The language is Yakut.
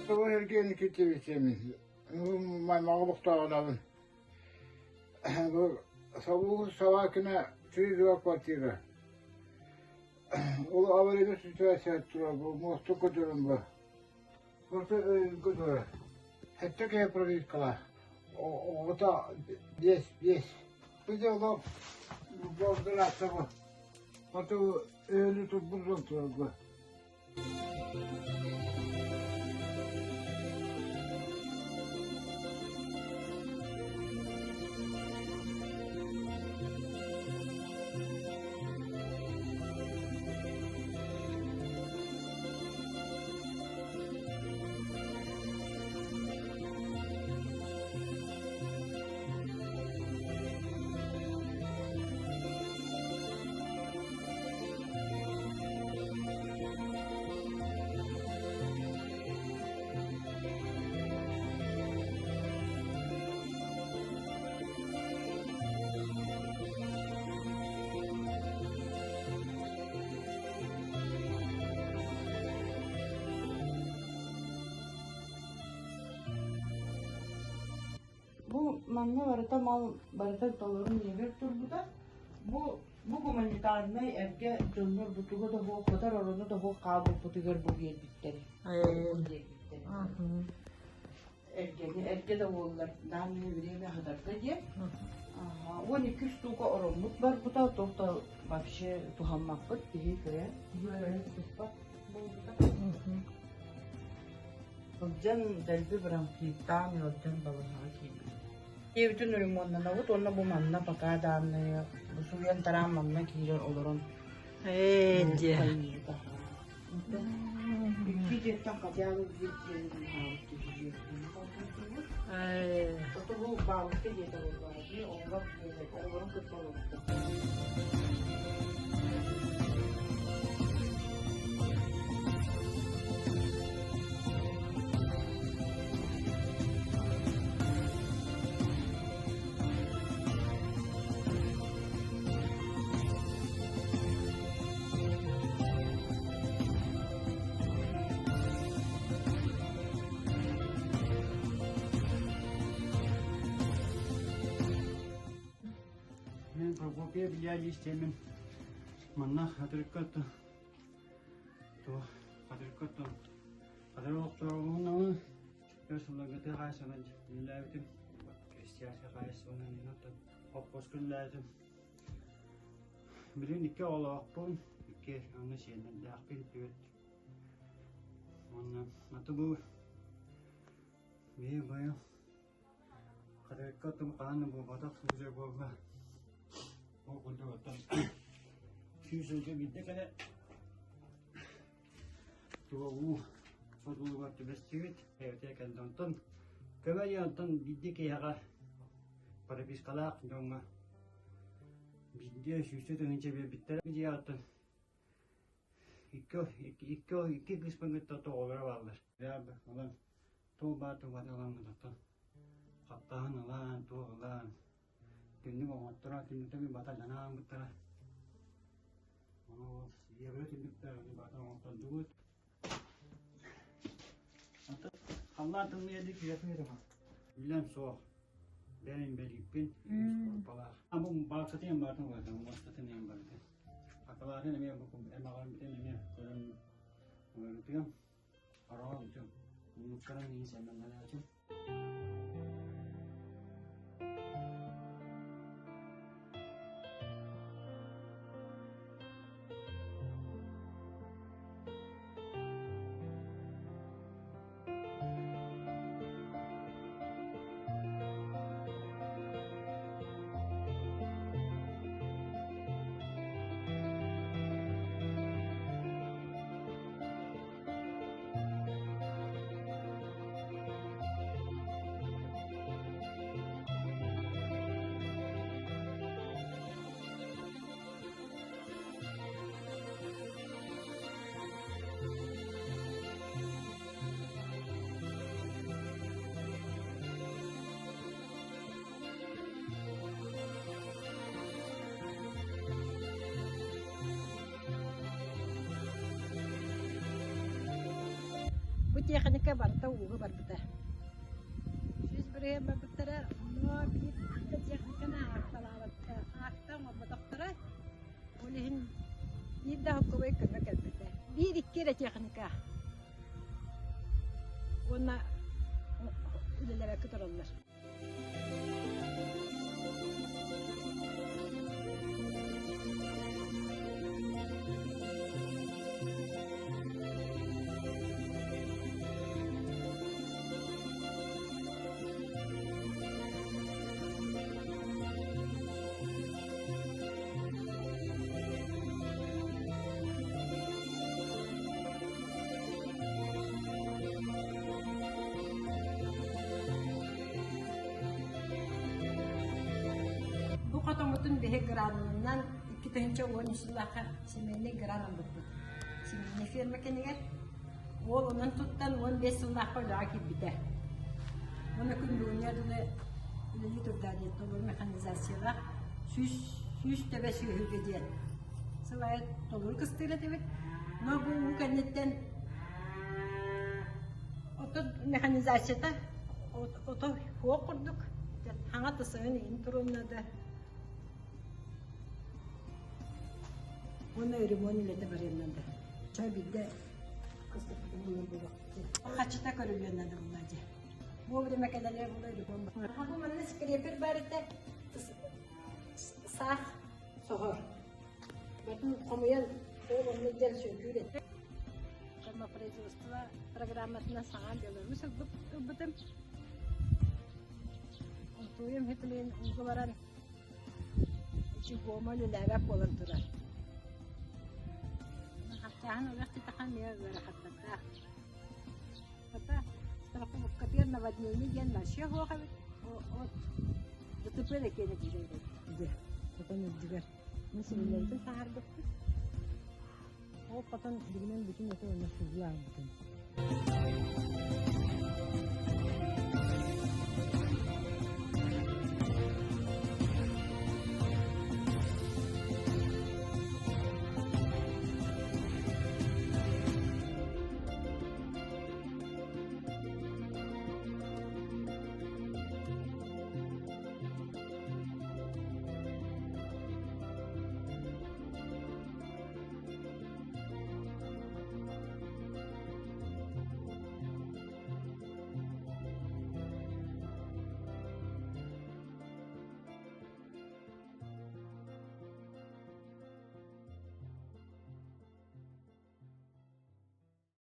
Сорокобор Сергей Никитич маймаҕа олохтооҕунабын. Бу Сабуу Собакина три-два квартира. Ол аварийный ситуация турар бу мосту көтөрүм бу. Просто көтөрөр. Сэттэ киһи пропискалаах. Оҕото биэс биэс. Бу дьоло бу бу. Хоту өйөнү турбут дьон турар бу. Бу манна барыта мал барыта толору миэбэл турбута. Бу бу гуманитарнай эргэ дьоннор бу туга да суох сытар орону да суох хаалбыппытыгар бу биэрбиттэр. Биэрбиттэр. Эргэни эргэ да буоллар данное время аһатарга диэн. 12 штука ороммут барбыта, туох да вообще туһаммаппыт киһи кыайан киһи туспат буолбута. Сылдьан дэлби бронхиттаан ыалдьан балыыһаҕа киирбит. Дьиэбитин ремоннанабыт уонна бу манна пока дааннайа бу сууйан тараан манна киирэн олорон Ээ дьиэ. Икки дьиэттэн хотя бы биир дьиэни быыһаабыт киһи дьиэтин Ээ. Ото бу бабушка дьиэтэ буоллаҕа дии, оҕолор оҕолорун кытта олорбуттар. Мен Прокопьев Илья Ильич Манна хатырыкка хатырыкка хатырык олохтооҕуһуннаҕына өр сылларга тыа хаһаайыстыбанан үлэлээбитим. Крестьянскай хаһаайыстыбанан холкуоска үлэлээбитим. Билигин икки оҕолоохпун, икки аны сиэннэрдээхпин, түөрт. Уонна аты бу биһи быйыл Хатырыкка оттон хаһан да буолбатах сылдьар буолла. Ол курдук оттон 100 сылга биирдэ кэлэр туга уу содулугар түбэстибит. Эбэтэ кэллэ онтон көмө диэн онтон биирдэ киһиэхэ пропискалаах дьоҥҥо биирдэ сүүстэ тыһыынча биэрбиттэрэ. Дьиэҕэ оттон икки икки икки кыыспын кытта оҕолоро бааллар. Ылан туох баар тугата ыламмытыттан хаптаһын ылан, туох ылан, түннүк оҥотторо, түннүктэн бата дьанааммыттара. Ону ол евро түннүктэр бата оҥоттордубут. Халлаан тымныйа илик киһи Үлэм суох. Бэйэм инбэлииппин, үс куруппалаах. Бу бааксатын эн баартын уларытын, уостатын эн барытын. Хатылаатын эмиэ бу эмэҕэрбитин эмиэ көрөн уларытыам. Ороон бүтүм. Муннуктарын иһин сэмэннэлээтим. тиэхиникэ барыта ууга барбыта. 100% барбыттара, онно биир да техниканы аахталаабатта, аахта оҥорботохторо. Ол иһин биир да оһуккубай көмө кэлбитэ. Биир-икки эрэ техника. Уонна үлэлээбэккэ тураллар. Бу хотоммутун биһи гранынан 2013 сыллаахха семейный гран ылбыппыт. Семейный ферма кэнигэр уол онон туттан 15 сыллаахха үлэҕэ киирбитэ. Уонна күн бүгүҥҥэ дылы үлэлии турда диэн толору механизациялаах 100 төбө сүөһүгэ диэн сыл аайы толору кыстыыр этибит. Но бу уу кэнниттэн ото механизацията ото суох курдук хаҥа тысыһын иһин туруонна да уонна ремонт үлэтэ барыанна да. Чэ биирдэ Хачыта көрүлүөн наада буолла дьэ. Вовремя кэлэлэр була ремонт. Бу манна скрепер бар этэ саах соһор. Батын хомуйан ол онно дьэн сүөкүүр этэ. Самопроизводство программатынан саҥа Беларусь ылбытым. Онтуйум хитилин ууга баран Чугуома үлэлээбэт буолан турар. Хапчааһын ылыах титахан эмиэ ыарахаттардаах. Хата страховкатыгар наводнение диэн вообще суох эбит. От ДТП да киэнэ киирэр эбит. Дьэ, хотон үрдүгэр. Мин сибилэрбин саһарбыппыт. Ол хотон билигин бүтүн этэ уонна суулуу ааҕбытым.